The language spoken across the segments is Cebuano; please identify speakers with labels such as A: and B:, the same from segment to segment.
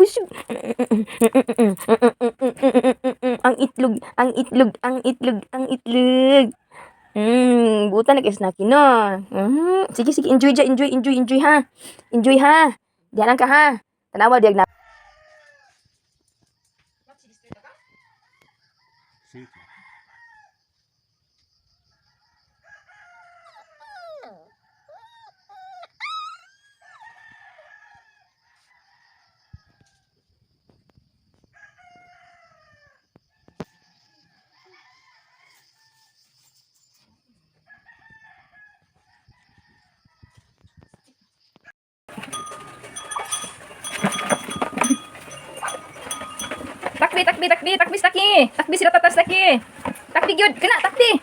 A: Nabusog. Ang itlog, ang itlog, ang itlog, ang itlog. Buta na kay Snacky, no. Sige, sige, enjoy dya, enjoy, enjoy, enjoy ha. Enjoy ha. Diyan lang ka ha. Tanawa diag na.
B: Takbi, takbi, takbi, takbi Snacky. Takbi sila tatas Snacky. Takbi gyud, kana takbi.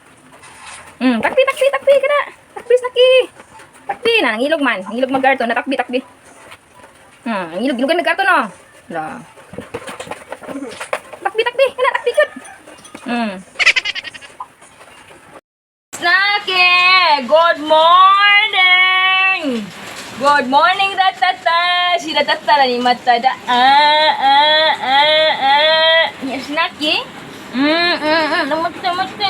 B: Takbi, takbi, takbi kana. Takbi Snacky. Takbi na nangilog man, nangilog magarto na takbi, takbi. Nangilog ilogan magarto no. La. Takbi, takbi, kana takbi gyud. Snacky, good morning. Good morning, ratata. Si ratata ni mata da. Ah, ah, ah, ah. Ya, Snacky. Mata, mata.